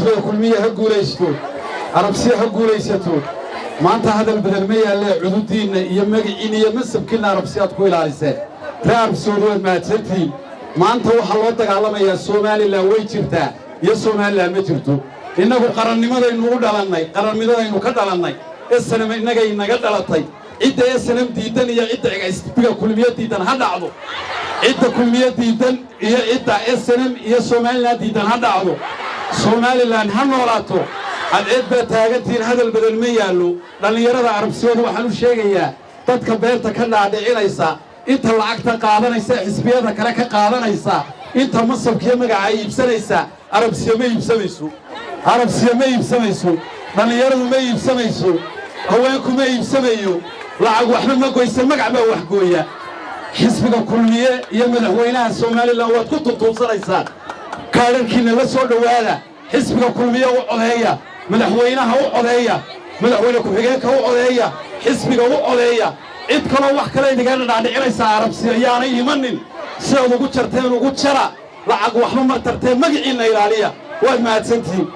Xisbiga Kulmiye ha guulaysto, Arabsiya ha guulaysato. Maanta hadal badan ma yaallee, cududiinna iyo magiciinna iyo masabkiinna Arabsiyaad ku ilaaliseen. Ree Arabsiyoodu, waad mahadsantihiin. Maanta waxaa loo dagaalamayaa Somaliland way jirtaa iyo Somaliland ma jirto. Innagu qarannimadaynu u dhalannay, qarannimadaynu ka dhalannay. SNM innagay naga dhalatay. Cidda SNM diiddan iyo cidda xisbiga Kulmiye diiddan ha dhacdo. Cidda Kulmiye diiddan iyo cidda SNM iyo Somaliland diiddan ha dhacdo. Somaliland ha noolaato. Cadceed baa taagantihiin, hadal badan ma yaallo. Dhallinyarada Arabsiyooda waxaan u sheegayaa, dadka beerta ka dhaadhicinaysa, inta lacagta qaadanaysa, xisbiyada kale ka qaadanaysa, inta masabkiyo magaca iibsanaysa, Arabsiyo ma iibsamayso, Arabsiyo ma iibsamayso. Dhallinyaradu ma iibsamayso, haweenku ma iibsamayo. Lacag waxba ma goysa, magac baa wax gooya. Xisbiga Kulmiye iyo madaxweynaha Somaliland waad ku tuntuunsanaysaan. Kaadharkiinna la soo dhowaada, xisbiga Kulmiye u codeeya, madaxweynaha u codeeya, madaxweyne ku-xigeenka u codeeya, xisbiga u codeeya. Cid kaloo wax kale idinkaga dhaadhicinaysaa Arabsiya yaanay imanin. Sidaad ugu jarteen ugu jara. Lacag waxba mar tarteen, magiciinna ilaaliya. Waad mahadsantihiin.